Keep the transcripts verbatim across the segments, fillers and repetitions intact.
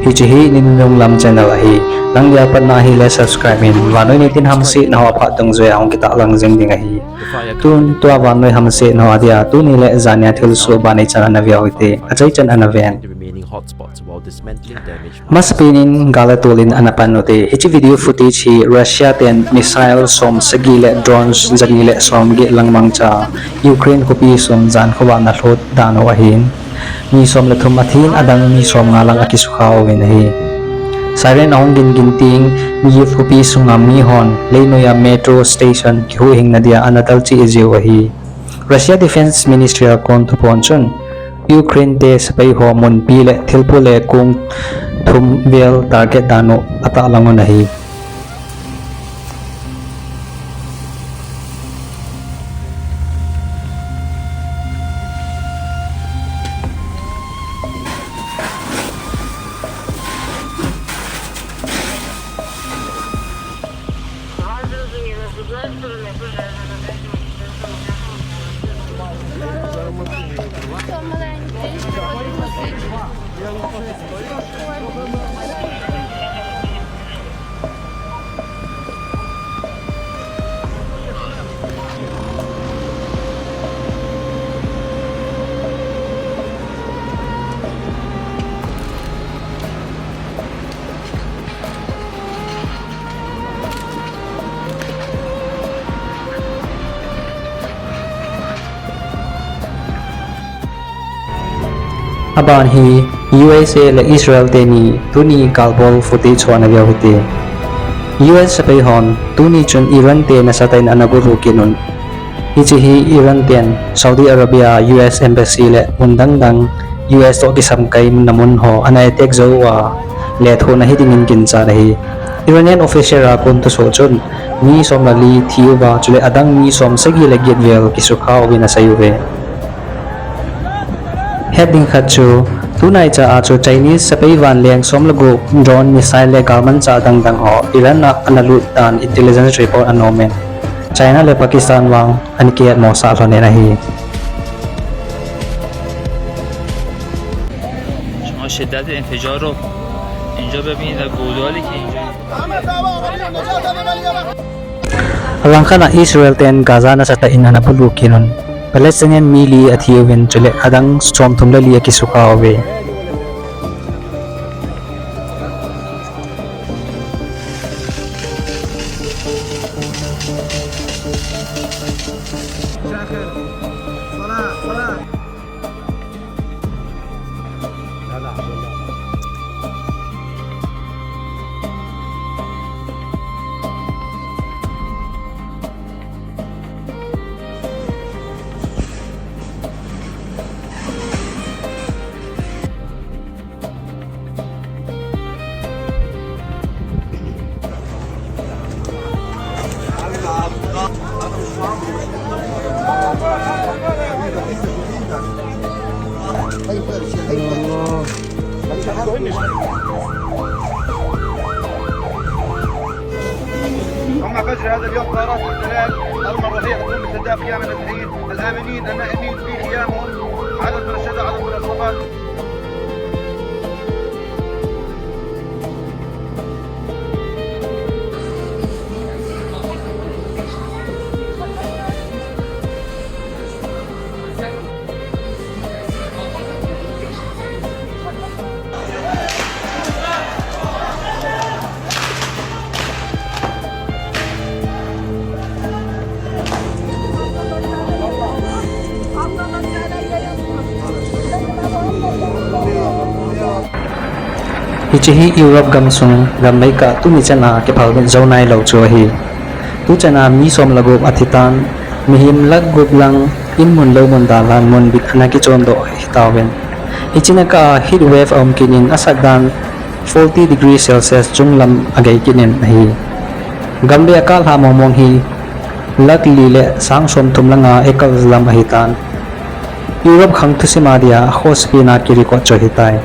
Hiche hi Ninunung Lam channel ahi. Nang dia patna ahile subscribe in. Vannoi nitin hamsetna ho aphat dungjuia hung kitahlang jing ding ahi. Tun tua vannoi hamsetna ho adia tuni le jania thilsoh ban neichan ana veu hite. Achaichan ana ven. Masapen in gal a tol in ana pan ute. Hiche video footage hi Russia ten missile som sagi le drones jani le som get lang mangcha Ukraine khopi sung jan khovah ana lhut dan u ahin. Mi som le thum athin, adang mi som nga lang akisukha uvin ahi. Siren ahung gingin teng, Kyiv khopi sunga mihon leinoiya metro station kihuhhingna dia ana dalcheh jiu ahi. Russia Defense Ministry a kon thuphon chun, Ukraine te sepai ho munpi le thilphu le kong thum vel target dan u atahlang un ahi. Aban hi U S A le Israel teni tuni galbol footage ho ana veu hite. U S sepai hon tuni chun Iran te nasatah in ana bulu kit un. Hiche hi Iran ten Saudi Arabia, U S Embassy le mun dang dang U S toh kisamkaina mun ho ana attack jou uva lethuhna hiding in ginchat ahi. Iranian official a kon thusoh chun mi som le li thi uva, chule adang mi som sagi le get vel kisukha uvin asei uve. Het ding khat chu, tunaicha a chu Chinese sepai vanleng som le gup, drone, missile le galmanchah dang dang ho Iran a ana lut dan intelligence report ana um in, China le Pakistan vang ana kihetmosah lhon in ahi. شما شدت انفجار رو اینجا ببینید و گودالی که اینجا Alangkhat a Israel ten Gaza nasatah in ana bulu kit un. Palestinian mi li athi uvin, chule adang som thum le li akisukha uve. أما فجر هذا اليوم طائرات الاحتلال المروحية تقوم بتداعي خيام المدنيين الآمنين النائمين في خيامهم. عدد من الشهداء، عدد من الإصابات. Hiche hi Europe gamsung gam meikah tuni chan a kiphal mit jou nailou chu ahi. Tuchan a mi som le gup athi tan, mihem lakh gup lang in mun lou mun dalhan mun bit ana kichondoh hitauvin. Hiche na kah a heat wave aum kit in asat dan forty degree Celsius chung lam agei kit in ahi. Gam le akah lhah mong mong hi lakh li le sang som thum langa acre lam ahitan. Europe khang thusim a dia khosepi na kirecord chu ahitai.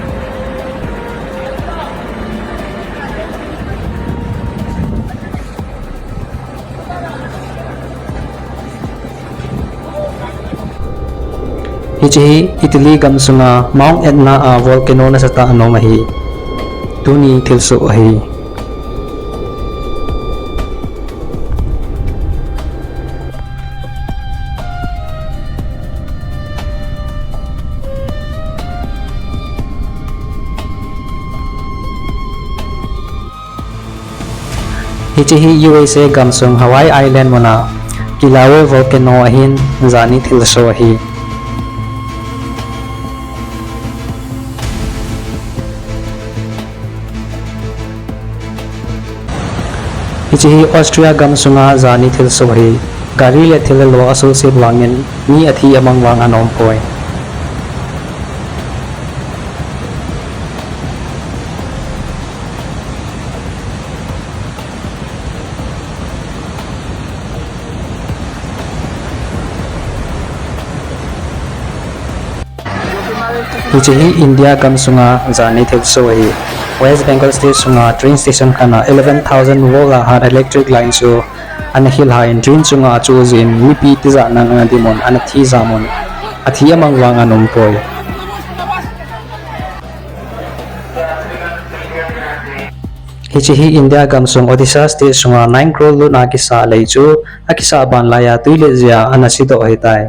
Hiche hi Italy gamsunga Mount Etna a volcano nasatah a ana um ahi. tuni thilsoh ahi. Hiche hi U S A gamsung Hawaii Island muna Kilauea Volcano ahin, jani thilsoh ahi. Hiche hi Austria gamsunga jani thilsoh ahi. Gari le thil le lo asuhset vangin mi athi amang vang anompoi. Hiche hi India gamsunga jani thilsoh ahi. West Bengal state sunga train station khat'a eleven thousand volt a hat electric line chu ana khilha in train chunga achu jeh in mipi tijatnan ana dimun, ana thi jatmun, athi amang vang anompoi. Hiche hi India gamsung Odisha state sunga nine crore lutna kisah lei chu akisah ban laiya twi let jeh a ana sidoh ahitai.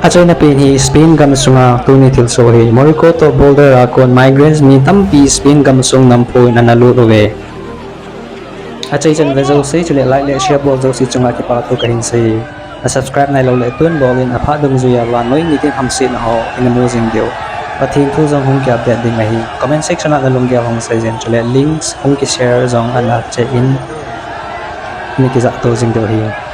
Achaina pen hi Spain gamsunga tuni thilsoh ahi. Morocco toh border a kon migrants mi tampi Spain gamsung namphu in ana lut uve. Achaichan ve jouse chule like le share bol jouse chunga kipa thu kahin sei. Na subscribe nailou le tun bol in, aphat dungjuiya vannoi nitin hamsetna ho ina mu jing diu, Pathen thu jong hung ki update ding ahi. Comment section a nalunggel hung seijin chule links hung ki share jong ana cheh in, ina kijahto jing diu ahi.